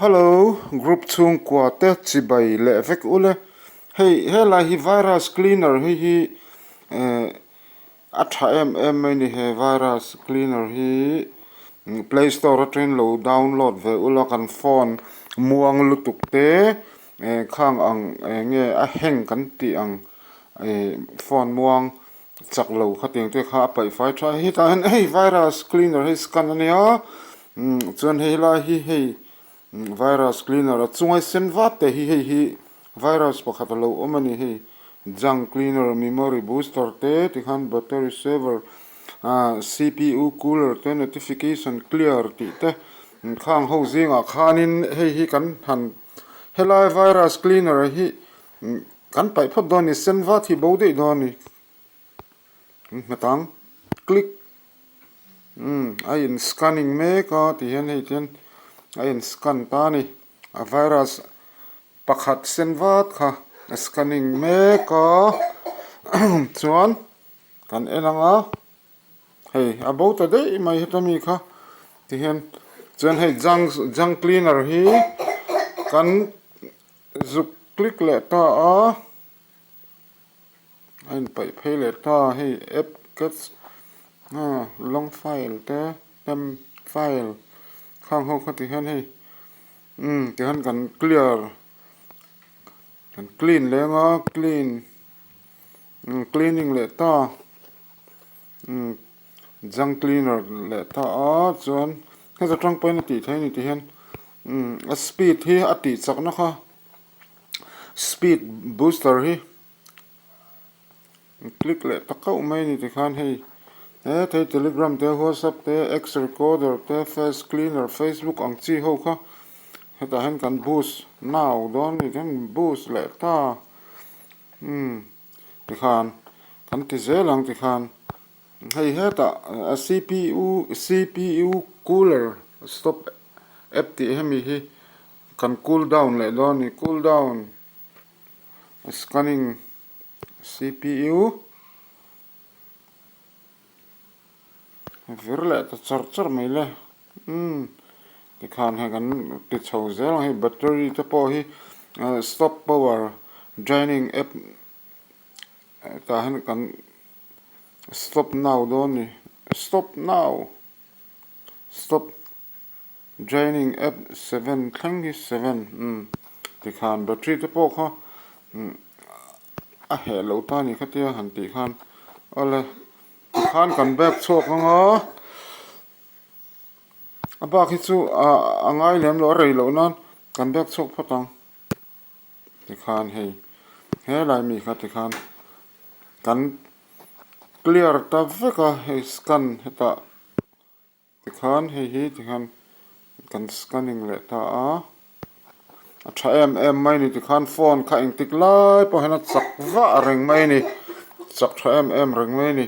Hello group chhungkua te chibai leh vek ule. Hei helai hi virus cleaner hei hi eh a tha em em mai ni he virus cleaner hi play store atangin lo download ve ula kan phone muang lutuk te eh khang ang eng nge a hang kan tih ang eh phone muang chak lo khatiang te kha a paih fai tha a hetah hian hei virus cleaner hi scan a nia chuan hei lai hi hei virus cleaner a chunga sen vat te hi hei hi virus pakhat a lo awm a ni hei junk cleaner memory booster te tikhan battery saver ah C_P_U cooler te notification clear tih te khang ho zingah khanin hei hi kan han helai virus cleaner hi. Kan paih phawt dawn a ni, sen vat hi bo daih dawn a ni. Nghet ang, click, umm a in scanning mek a ti hian hei tihian a in scan ta a ni. A virus pakhat sen vat kha a scanning mek a chuan kan en ang a, hei a bo ta daih mai heta mi kha ti hian chuan hei junk junk cleaner hi kan. Zuk click leh ta a, a inpaih phei leh ta hei app cache ah long file te temp file khang ho kha ti hian hei umm ti hian kan clear kan clean leng a clean umm cleaning leh ta umm. Junk cleaner leh ta a chuan heta tang pawhin a tih theih a ni tih hian umm a speed hi a tih chakna kha speed booster hi click leh ta kauh mai a ni tikhan hei hethei telegram te whatsapp te x recorder te face cleaner facebook ang chi ho kha hetah hian kan boost now dawn a ni tikhan boost leh ta umm tikhan kan ti zel ang tikhan. Hei hetah a cpu cpu cooler stop app tih hemi hi kan cool down leh dawn a ni cool down scanning cpu vir leh ta char char mai le umm tikhan hei kan ti chho zel ang hei battery te pawh hi stop power draining app tah hian kan. Stop now dawn ni. Stop now. Stop draining app seven thleng hi seven umm tikhan battery te pawh kha umm a heh loh ta ni khatia han tih khan awle tikhan kan bag chhuak ang a a bak hi chu a ngai lem lo a rei loh nan kan bag chhuak phawt ang. Tikhan hei helai mi kha tikhan kan clear ta vek a hei scan hetah tikhan hei hi tikhan kan scanning leh ta a a tha em em mai a ni tikhan phone kha engtik lai pawh hian a chak vah reng mai a ni chak tha em em reng mai a ni.